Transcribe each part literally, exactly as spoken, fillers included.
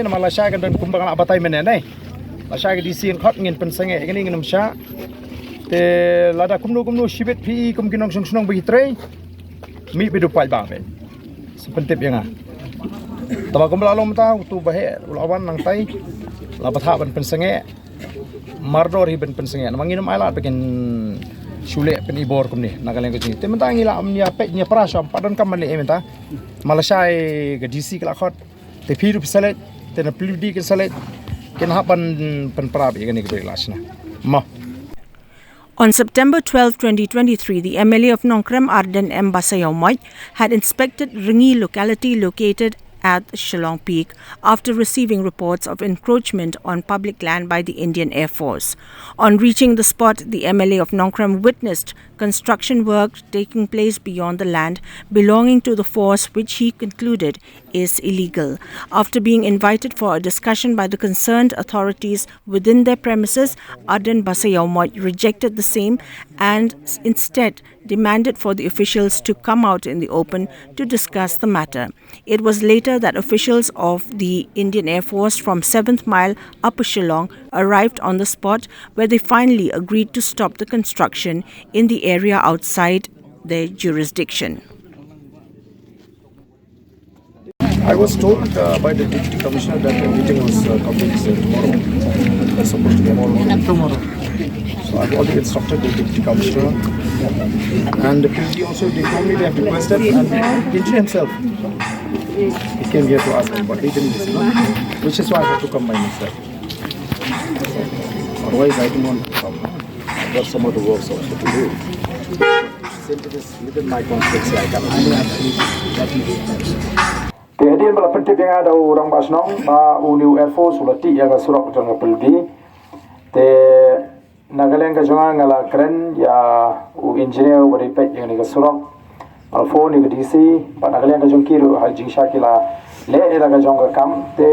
Namar lashai kan don kumba nga la batai mynne ne. Lashai ka D C yn khot ngin pynsangeh ïa kane, ngin ym shah. Te lada kumno kumno shibit phi kum ki nongshong shnong ba ki trei, mih beit u paidbah beit. Sa pyntip ïa nga. Tangba kumba la long mynta, uto uba heh u la wan nangtai, la bthah ban pynsangeh. Mardor hi ban pynsangeh namar ngin ym ailad ba kin shu leh pynibor kumne na ka liang ka jong ngi. Te mynta ngi la ym ïa peit ïa pra shwa, ym pat donkam ban leh ei mynta. Namar lashai ka D C ka la khot. Te phi ruh phi sa leit, te na P W D kin sa leit, kin hap ban pynpra beit ïa kane ka dei la shna. Mo. On September twelfth, twenty twenty-three, the M L A of Nongkrem, Ardent M Basaiawmoit, had inspected Rngi locality located at Shillong Peak after receiving reports of encroachment on public land by the Indian Air Force. On reaching the spot, the M L A of Nongkrem witnessed construction work taking place beyond the land belonging to the force, which he concluded is illegal. After being invited for a discussion by the concerned authorities within their premises, Ardent Basaiawmoit rejected the same and s- instead demanded for the officials to come out in the open to discuss the matter. It was later that officials of the Indian Air Force from seventh Mile, Upper Shillong, arrived on the spot, where they finally agreed to stop the construction in the area outside their jurisdiction. I was told uh, by the deputy commissioner that the meeting was uh, completed tomorrow. It's supposed to be tomorrow. Tomorrow. So I've already instructed the deputy commissioner. And the P W D also, they told me they have requested, and P N G himself, he came here to ask, but he didn't listen, which is why I had to come by myself. Otherwise, I didn't want to come. I've got some other works also to do. Since it is within my constituency, I cannot. Te hadien ba la pyntip ïa nga da u rangbah shnong ba u new Air Force u la tih ïa ka surok jong ka P W D. Te na ka liang ka jong nga nga la kren ïa u engineer ba dei peit ïa ka surok. Alfo ni ka D C, ba na ka liang ka jong ki ruh ha jingshisha ki la leh ïa ka jong ka kam. Te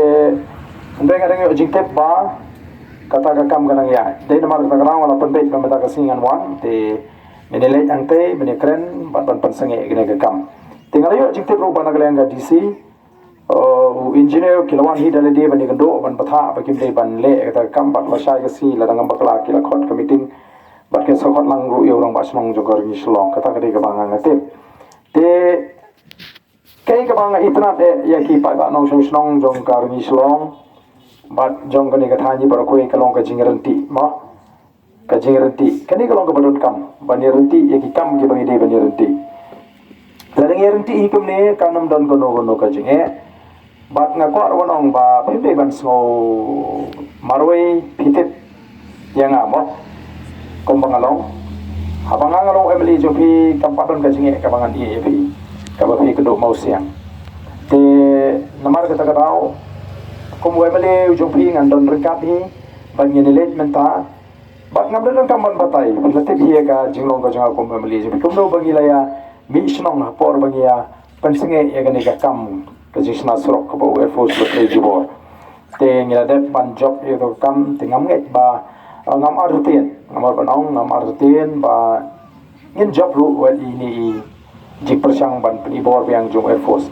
hynrei nga dang ïoh jingtip ba kata ka kam ka nang ïaid. Dei namar kata ka daw nga la pynbeit ba mynta ka sngi ngan wan. Te Mene leit hangtei, mene kren, bad ban pynsangeh ïa kane ka kam. Te nga la ïoh jingtip ruh ba na ka liang ka D C, uh, u engineer ki la wan hi da lade ban ïakynduh, ban bthah, ba kim dei ban leh kata ka kam, bad lashai ka sngi lada ngam bakla ki la khot ka meeting, bad ki sa khot lang ruh ïa u rangbah shnong jong ka Rngi Shillong, kata ka dei kaba nga nga tip. Te kaei kaba nga itynnad eh ïa ki paidbah nongshong shnong jong ka Rngi Shillong, bad jong kane ka thaiñ baroh kawei ka long ka jingryntih, mo. Ka jingryntih. Kane ka long kaba donkam. Ban ïaryntih ïa ki kam kiba ngi dei ban ïaryntih. Lada ngi ïaryntih hi kumne kan ym don kano kano ka jingeh. Bad nga kwah ruh ban ong ba phim dei ban sngew marwei phi tip ïa nga mo. Kumba nga long. Haba nga nga long M L A jong phi kam pat don ka jingeh kaba ngan ïeh ïa phi. Kaba phi kynduh mawsiang. Te namar kata ka daw. Kum u M L A jong phi ngan don ryngkat hi. Ban ngin ïaleit mynta. Bad ngam da donkam ban batai, phi la tip hi ïa ka jinglong ka jong nga kum M L A jong phi. Kumno ba ngi la ïa mih shnong ha por ba ngi ïa pynsangeh ïa kane ka kam ka jingshna surok kaba u Air Force ba trei jubor. Te ngi la dep ban jop ïa ka kam te ngam ngeit ba, uh, ngam artatien, ngam ar ban ong, ngam artatien ba ngin jop ruh wat ïa ine i jingpyrshang ban pynibor biang jong u Air Force.